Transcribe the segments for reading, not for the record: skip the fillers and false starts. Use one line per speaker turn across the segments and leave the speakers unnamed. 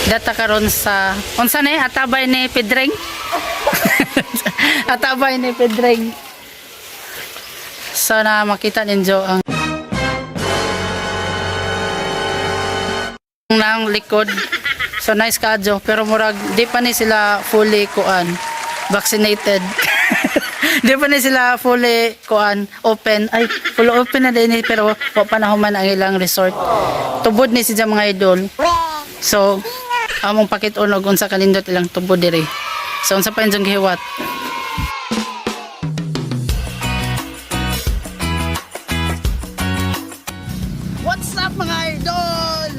Data karon sa unsa ni atabay ni Pedring? Atabay ni Pedring. So na makita ninyo ang nang likod. So nice kadyo pero murag di pa ni sila fully kuan vaccinated. Di pa ni sila fully kuan open. Ay, fully open na din eh, pero wa pa na human ang ilang resort. Tubod ni siya, mga idol. So among pakit-on og unsa kanindot ilang tubod diri. So unsa pa inyong gihiwat? What's up, mga idol?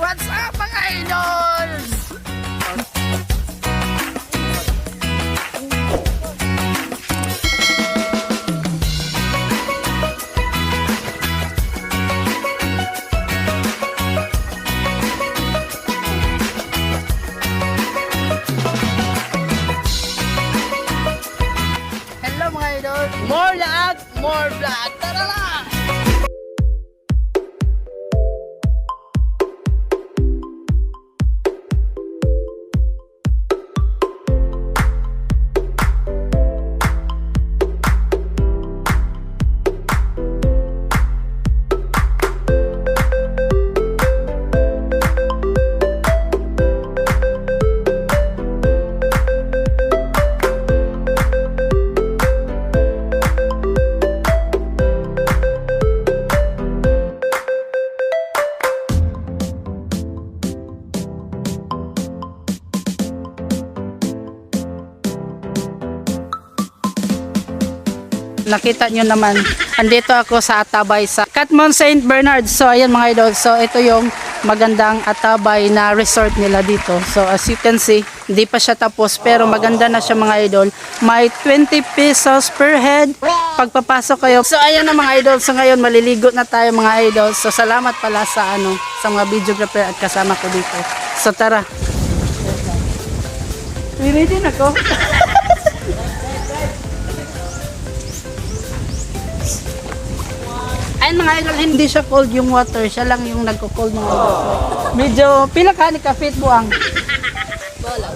What's up, mga idols? Hello, mga idol! More laag, more vlog! Tara lang! Nakita nyo naman, andito ako sa Atabay sa Catmon St. Bernard. So ayan, mga idol, so ito yung magandang Atabay na resort nila dito. So as you can see, hindi pa siya tapos pero maganda na siya, mga idol. May 20 pesos per head pagpapasok kayo. So ayan na, mga idol, so ngayon maliligo na tayo, mga idol. So salamat pala sa ano, sa mga videographer at kasama ko dito. So tara. Ready na ko. Ayun, mga idol, hindi siya cold yung water. Siya lang yung nagko-cold, mga idol. So, medyo, pila ka ni ka-fit buang?
Bola.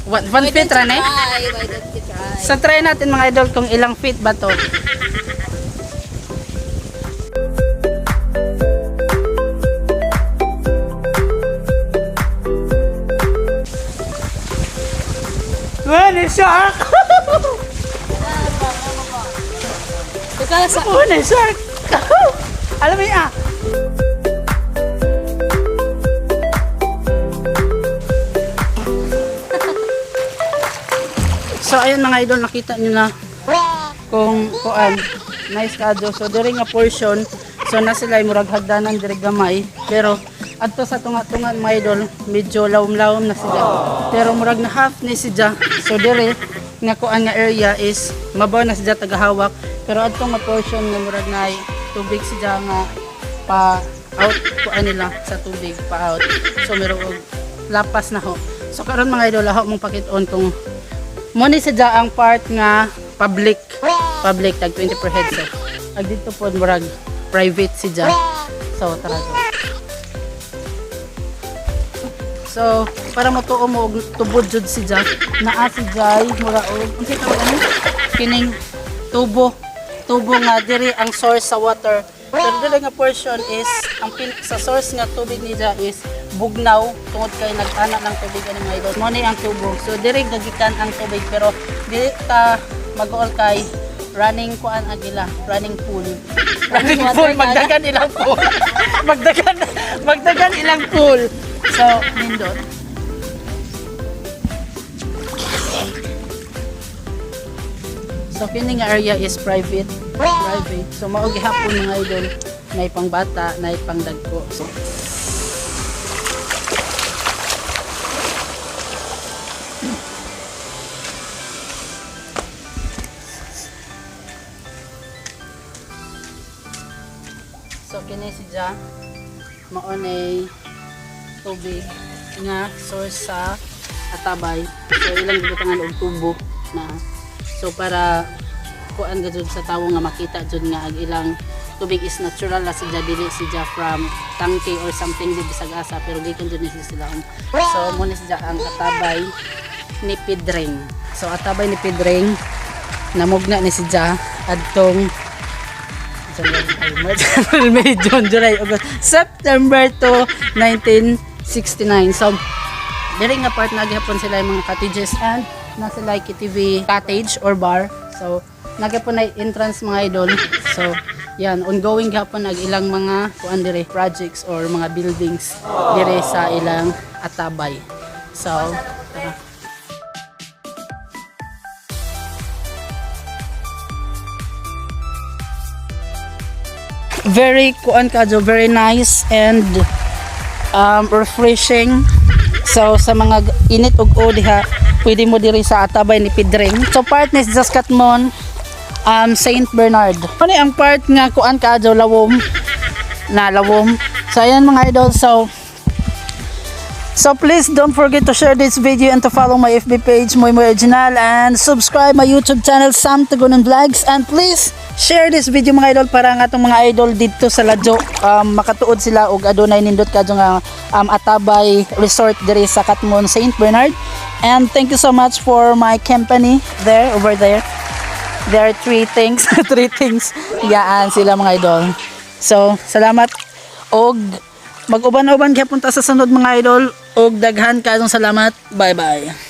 1 feet ra eh?
Try? Why don't you try?
So try natin, mga idol, kung ilang feet ba to. When is shark?
Ikaw sa.
When is shark? Alam mo yun ah. So ayun, mga idol, nakita nyo na kung kuan nice kadyo. So diri nga portion, so na sila ay murag hagdanan diri gamay, pero adto sa tunga-tungan, mga idol, medyo lawom-lawom na sila. Pero murag na half ni siya. So diri nga kuan nga area is mabaw na siya tagahawak, pero adto nga portion nga murag na tubig siya nga pa out kuan nila sa tubig pa out. So meron og lapas na ho. So karon, mga idol, aho mong pakit-on kung mo ni siya ang part nga public. Public tag 20 per head. So ag dito po murag private siya. So tara go. So para motuo mo og tubod jud siya, naa si Jai mura og unsa tawag ani kining tubo, tubo nga diri ang source sa water. Pero dili nga portion is ang sa source nga tubig niya is bugnaw tungod kay nag-ana ng tubig ani, mga idol. Mo ni ang tubo. So diri gagikan ang tubig pero dili ta mag-all kay running kuan ang ila, running pool. Running pool, magdagan ilang pool. Magdagan, magdagan ilang pool. So nindot. So kini nga area is private. Private. So mao gihapon, mga idol, nay pang bata, nay pang dagko. So kini siya mao nay tubig nga source sa Atabay. So ilang gibutangan og tubo na. So para kuan ga jud sa tawo nga makita jud nga ang ilang tubig is natural la siya, dili siya from tangke or something di bisag asa, pero gikan jud ni sila. So mo ni siya ang Atabay ni Pedring. So Atabay ni Pedring, namugna ni siya adtong January, March, April, May, June, July, August, September to 1969. So, diri nga part nagyapon sila yung mga cottages and nasa like TV cottage or bar. So, nagyapon na entrance, mga idol. So, yan, ongoing gyapon ang ilang mga kuan dire, projects or mga buildings dire sa ilang Atabay. So, tara. Very kuan kajo, very nice and refreshing. So sa mga init ug o diha, pwede mo diri sa Atabay ni Pedring. So part ni sa Katmon, Saint Bernard. Ano ang part nga kuan kajo, lawom na lawom. So ayan, mga idol, so please don't forget to share this video and to follow my FB page, Moy Moy Original, and subscribe my YouTube channel, Sam Tugunan Vlogs, and please share this video, mga idol, para nga atong mga idol dito sa Ladyo makatuod sila og adunay nindot kadto nga Atabay Resort diri sa Katmon, Saint Bernard. And thank you so much for my company there, over there. There are three things, three things. Yaan sila, mga idol. So, salamat og mag-uban-uban gyapon ta sa sunod, mga idol, og daghan kaayong salamat. Bye-bye.